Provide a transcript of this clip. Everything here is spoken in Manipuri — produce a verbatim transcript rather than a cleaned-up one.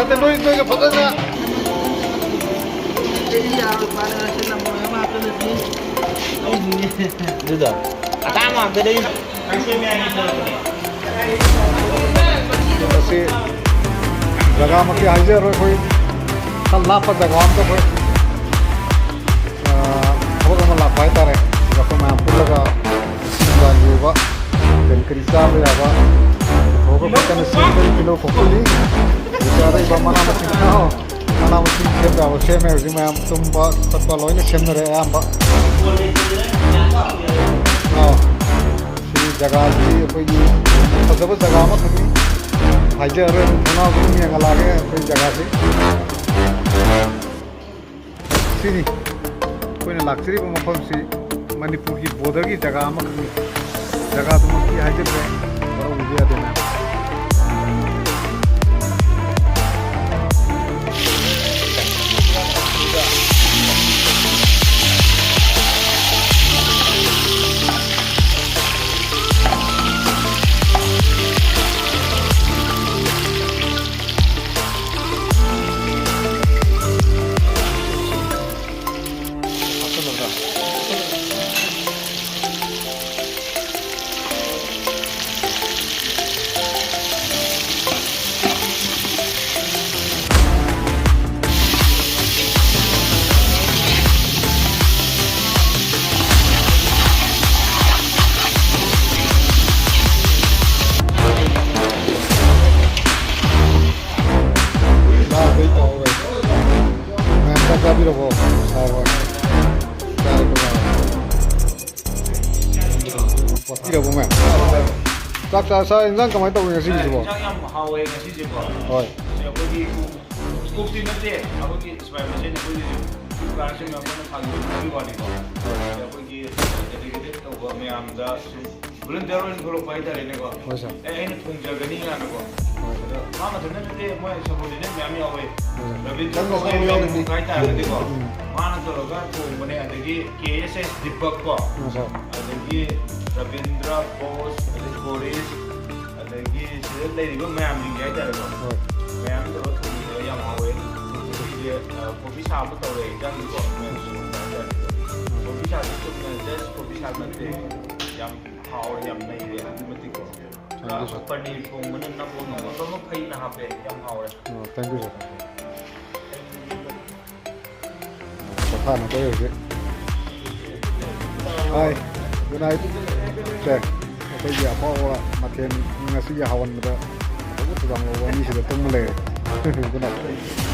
ꯅꯣꯏ, ꯅꯣꯏꯒ ꯐꯖꯅ꯫ ꯑꯗꯨꯗꯣ ꯑꯇꯥꯡꯕ ꯉꯥꯛꯇ ꯂꯩ꯫ ꯃꯁꯤ ꯖꯒꯥꯃꯛꯇꯤ ꯍꯥꯏꯖꯔꯣꯏ ꯑꯩꯈꯣꯏ, ꯈꯔ ꯂꯥꯞꯄ ꯖꯒꯥ ꯑꯝꯗ ꯑꯩꯈꯣꯏ, ꯑ, ꯊꯕꯛ ꯑꯃ ꯂꯥꯛꯄ ꯍꯥꯏꯇꯥꯔꯦ꯫ ꯑꯗꯨꯗ ꯑꯩꯈꯣꯏ ꯃꯌꯥꯝ ꯄꯨꯜꯂꯒ ꯁꯤꯡꯖꯥꯒꯤ ꯑꯣꯏꯕ ꯀꯔꯤ ꯀꯔꯤ ꯆꯥꯕ ꯌꯥꯕ ꯄꯨꯊꯣꯛꯑꯒ ꯈꯣꯠꯇꯅ ꯁꯦꯝꯕꯒꯤ ꯄꯤꯅꯧ ꯈꯣꯠꯄꯒꯤ ꯂꯩꯔꯤꯕ ꯃꯅꯥ ꯃꯁꯤꯡ, ꯑꯣ, ꯃꯅꯥ ꯃꯁꯤꯡ ꯁꯦꯝꯕ ꯌꯥꯕ ꯁꯦꯝꯃꯦ꯫ ꯍꯧꯖꯤꯛ ꯃꯌꯥꯝ ꯇꯨꯝꯕ ꯈꯣꯠꯄ ꯂꯣꯏꯅ ꯁꯦꯝꯅꯔꯦ ꯑꯌꯥꯝꯕ꯫ ꯑꯣ, ꯁꯤ ꯖꯒꯥꯁꯤ ꯑꯩꯈꯣꯏꯒꯤ ꯐꯖꯕ ꯖꯒꯥ ꯑꯃꯈꯛꯅꯤ꯫ ꯍꯥꯏꯖꯔꯔꯣꯏ, ꯑꯗꯨꯝ ꯊꯣꯡꯅꯥꯎꯗ ꯑꯗꯨꯝ ꯌꯦꯡꯍꯜꯂꯛꯑꯒꯦ ꯑꯩꯈꯣꯏ ꯖꯒꯥꯁꯤ꯫ ꯁꯤꯅꯤ ꯑꯩꯈꯣꯏꯅ ꯂꯥꯛꯆꯔꯤꯕ ꯃꯐꯝꯁꯤ, ꯃꯅꯤꯄꯨꯔꯒꯤ ꯕꯣꯔꯗꯔꯒꯤ ꯖꯒꯥ ꯑꯃꯈꯛꯅꯤ꯫ ꯖꯒꯥꯗꯨꯃꯛꯇꯤ ꯍꯥꯏꯖꯗ꯭ꯔꯦ, ꯋꯥꯔꯧꯕꯤꯕ ꯌꯥꯗꯦ ꯃꯌꯥꯝ꯫ ꯆꯥꯕꯩ ꯇꯧꯔꯦ꯫ ꯃꯌꯥꯝ ꯆꯥꯛ ꯆꯥꯕꯤꯔꯕꯣ? ꯆꯥꯔꯕꯣ? ꯆꯥꯔꯦꯀꯣ, ꯆꯥꯔꯦ꯫ ꯄꯤꯔꯕꯣ, ꯃꯌꯥꯝ? ꯆꯥꯛ ꯆꯥ-, ꯆꯥꯛ ꯏꯟꯖꯥꯡ ꯀꯃꯥꯏꯅ ꯇꯧꯒꯦ ꯉꯁꯤꯒꯤꯁꯤꯕꯣ? ꯏꯟꯖꯥꯡ ꯌꯥꯝ ꯍꯥꯎꯋꯦ ꯉꯁꯤꯁꯦꯀꯣ꯫ ꯍꯣꯏ꯫ ꯁꯤ ꯑꯩꯈꯣꯏꯒꯤ ꯀꯨꯛꯇꯤ ꯅꯠꯇꯦ, ꯑꯩꯈꯣꯏꯒꯤ ꯁꯤꯐꯥꯏ ꯃꯁꯦꯟ ꯑꯩꯈꯣꯏꯒꯤ ꯀꯨꯛ ꯀꯥꯔꯁꯤꯡ ꯑꯩꯈꯣꯏꯅ ꯐꯥꯒꯤ ꯇꯧꯕꯒꯤ ꯋꯥꯅꯤꯀꯣ꯫ ꯍꯣꯏ꯫ ꯑꯩꯈꯣꯏꯒꯤ dedicated ꯇꯧꯕ ꯃꯌꯥꯝꯗ ꯁꯨꯝ volunteer ꯑꯣꯏꯅ ꯊꯣꯛꯂꯛꯄ ꯍꯥꯏꯇꯥꯔꯦꯅꯦꯀꯣ꯫ ꯍꯣꯏ, ꯁꯥꯔ꯫ ꯑꯦ, ꯑꯩꯅ ꯊꯣꯡꯖꯒꯅꯤ ꯀꯥꯏꯅꯀꯣ꯫ ꯍꯣꯏ꯫ ꯑꯗꯣ ꯃꯥ ꯃꯊꯟꯇ ꯅꯠꯇꯦ, ꯃꯣꯏ subordinate ꯃꯌꯥꯝ ꯌꯥꯎꯋꯦ꯫ ꯍꯣꯏ, ꯁꯥꯔ꯫ ꯔꯕꯤꯟꯗ꯭ꯔ ꯅꯪ ꯀꯧꯕ ꯃꯁꯥꯃꯛ ꯌꯥꯎꯔꯗꯤ? ꯃꯦꯝ ꯍꯥꯏꯇꯥꯔꯒꯗꯤꯀꯣ, ꯎꯝ꯫ ꯃꯥꯅ ꯇꯧꯔꯒ ꯊꯣꯡꯕꯅꯦ꯫ ꯑꯗꯒꯤ ꯀꯦ ꯑꯦꯁ ꯑꯦꯁ ꯗꯤꯄꯛ ꯀꯣ, ꯍꯣꯏ, ꯁꯥꯔ꯫ ꯑꯗꯒꯤ ꯔꯕꯤꯟꯗ꯭ꯔ, ꯕꯣꯁ, ꯑꯗꯒꯤ ꯕꯣꯔꯤꯁ, ꯑꯗꯒꯤ ꯁꯤꯗ ꯂꯩꯔꯤꯕ ꯃꯌꯥꯝꯁꯤꯡꯁꯦ ꯍꯥꯏꯇꯥꯔꯦꯀꯣ, ꯍꯣꯏ꯫ ꯃꯌꯥꯝ ꯇꯧꯔꯒ ꯊꯣꯡꯕꯅꯦ꯫ ꯑꯃ ꯇꯧꯔꯦ ꯏꯟꯖꯥꯡꯗꯤꯀꯣ, ꯃꯌꯥꯝꯁꯨ ꯆꯥꯖꯔꯦ꯫ ꯀꯣꯕꯤ ꯁꯥꯛꯁꯤ ꯆꯨꯝꯅ just ꯀꯣꯕꯤ ꯁꯥꯛ ꯅꯠꯇꯦ, ꯌꯥꯝ ꯍꯥꯎꯔꯦ, ꯌꯥꯝ ꯅꯩꯔꯦ ꯑꯗꯨꯛꯀꯤ ꯃꯇꯤꯛꯀꯣ꯫ Thank you, sir. ꯄꯅꯤꯔ ꯊꯣꯡꯕꯅ ꯅꯞꯄ ꯉꯝꯕ ꯑꯃ ꯐꯩꯅ ꯍꯥꯞꯄꯦ, ꯌꯥꯝ ꯍꯥꯎꯔꯦ꯫ ꯑꯣ, thank you, sir. ꯄꯣꯊꯥꯅꯗꯣꯏ ꯍꯧꯖꯤꯛ꯫ Hi, good night. ꯁꯦ, ꯑꯩꯈꯣꯏꯒꯤ ꯑꯐꯥꯎꯕ ꯃꯊꯦꯜ ꯉꯁꯤꯒꯤ ꯍꯥꯎꯍꯟꯕꯗ ꯑꯆꯧꯕ ꯊꯧꯗꯥꯡ ꯂꯧꯕ ꯑꯅꯤꯁꯤꯗ ꯇꯨꯝꯃ ꯂꯩꯔꯦ꯫ Good night.